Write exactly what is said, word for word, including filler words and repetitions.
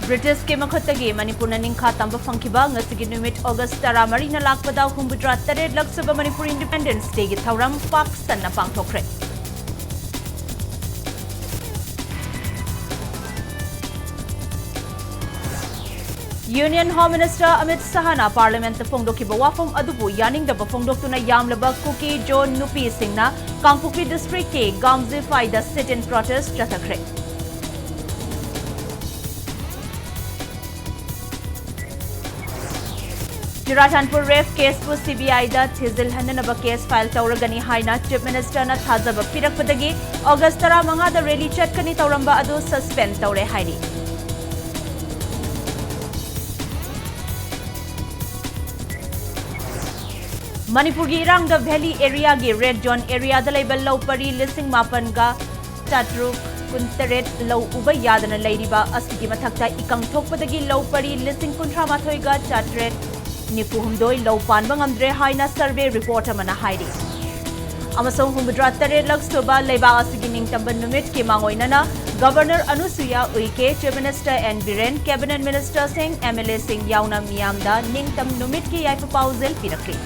ꯕ꯭ꯔꯤꯇꯤꯁꯀꯤ ꯃꯈꯨꯠꯇꯒꯤ ꯃꯅꯤꯄꯨꯔꯅ ꯅꯤꯡꯈꯥ ꯇꯝꯕ ꯐꯪꯈꯤꯕ ꯉꯁꯤꯒꯤ ꯅꯨꯃꯤꯠ ꯑꯣꯒꯁ ꯇꯔꯥꯃꯔꯤꯅ ꯂꯥꯛꯄꯗ ꯍꯨꯝꯐꯨꯇꯔꯥ ꯇꯔꯦꯠ ꯂꯛ ꯁꯨꯕ ꯃꯅꯤꯄꯨꯔ ꯏꯟꯗꯤꯄꯦꯟꯗꯦꯟꯁ ꯗꯦꯒꯤ ꯊꯧꯔꯝ ꯄꯥꯛ ꯁꯟꯅ ꯄꯥꯡꯊꯣꯛꯈ꯭ꯔꯦ꯫ ꯌꯨꯅꯤꯌꯟ ꯍꯣꯝ ꯃꯤꯅꯤꯁꯇꯔ ꯑꯃꯤꯠ ꯁꯍꯥꯅ ꯄꯥꯔꯂꯤꯌꯥꯃꯦꯟꯠꯇ ꯐꯣꯡꯗꯣꯛꯈꯤꯕ ꯋꯥꯐꯝ ꯑꯗꯨꯕꯨ ꯌꯥꯅꯤꯡꯗꯕ ꯐꯣꯡꯗꯣꯛꯇꯨꯅ ꯌꯥꯝꯂꯕ ꯀꯨꯀꯤ ꯖꯣꯟ ꯅꯨꯄꯤꯁꯤꯡꯅ ꯀꯥꯡꯄꯣꯛꯄꯤ ꯗꯤꯁꯇ꯭ꯔꯤꯛꯀꯤ ꯒꯥꯝꯖꯤꯐꯥꯏꯗ sit-in protest ꯆꯠꯊꯈ꯭ꯔꯦ꯫ ꯆꯨꯔꯥꯆꯥꯟꯄꯨꯔ ꯔꯦꯞ ꯀꯦꯁꯄꯨ ꯁꯤ ꯕꯤ ꯑꯥꯏꯗ ꯊꯤꯖꯤꯜꯍꯟꯅꯅꯕ ꯀꯦꯁ ꯐꯥꯏꯜ ꯇꯧꯔꯒꯅꯤ ꯍꯥꯏꯅ ꯆꯤꯐ ꯃꯤꯅꯤꯁꯇꯔꯅ ꯊꯥꯖꯕ ꯄꯤꯔꯛꯄꯗꯒꯤ ꯑꯣꯒꯁ ꯇꯔꯥꯃꯉꯥꯗ ꯔꯦꯂꯤ ꯆꯠꯀꯅꯤ ꯇꯧꯔꯝꯕ ꯑꯗꯨ ꯁꯁꯄꯦꯟ ꯇꯧꯔꯦ ꯍꯥꯏꯔꯤ꯫ ꯃꯅꯤꯄꯨꯔꯒꯤ ꯏꯔꯥꯡꯗ ꯚꯦꯂꯤ ꯑꯦꯔꯤꯌꯥꯒꯤ ꯔꯦꯗ ꯖꯣꯟ ꯑꯦꯔꯤꯌꯥꯗ ꯂꯩꯕ ꯂꯧ ꯄꯔꯤ ꯂꯤꯁꯤꯡ ꯃꯥꯄꯟꯒ ꯆꯥꯇ꯭ꯔꯨꯛ ꯀꯨꯟꯇꯔꯦꯠ ꯂꯧ ꯎꯕ ꯌꯥꯗꯅ ꯂꯩꯔꯤꯕ ꯑꯁꯤꯒꯤ ꯃꯊꯛꯇ ꯏꯀꯪ ꯊꯣꯛꯄꯗꯒꯤ ꯂꯧ ꯄꯔꯤ ꯂꯤꯁꯤꯡ ꯀꯨꯟꯊ꯭ꯔꯥ ꯃꯥꯊꯣꯏꯒ ꯆꯥꯇ꯭ꯔꯦꯠ ꯅꯤꯐꯨ ꯍꯨꯝꯗꯣꯏ ꯂꯧ ꯄꯥꯟꯕ ꯉꯝꯗ꯭ꯔꯦ ꯍꯥꯏꯅ ꯁꯔꯚꯦ ꯔꯤꯄꯣꯔꯠ ꯑꯃꯅ ꯍꯥꯏꯔꯤ꯫ ꯑꯃꯁꯨꯡ ꯍꯨꯝꯐꯨꯇꯔꯥ ꯇꯔꯦꯠ ꯂꯛ ꯁꯨꯕ ꯂꯩꯕꯥꯛ ꯑꯁꯤꯒꯤ ꯅꯤꯡꯇꯝꯕ ꯅꯨꯃꯤꯠꯀꯤ ꯃꯥꯡꯑꯣꯏꯅꯅ governor Anusuiya Uikey, chief minister N Biren, cabinet ꯃꯤꯅꯤꯁꯇꯔꯁꯤꯡ, ꯑꯦꯝ ꯑꯦꯜ ꯑꯦꯁꯤꯡ ꯌꯥꯎꯅ ꯃꯤꯌꯥꯝꯗ ꯅꯤꯡꯇꯝ ꯅꯨꯃꯤꯠꯀꯤ ꯌꯥꯏꯐ ꯄꯥꯎꯖꯦꯜ ꯄꯤꯔꯛꯂꯤ꯫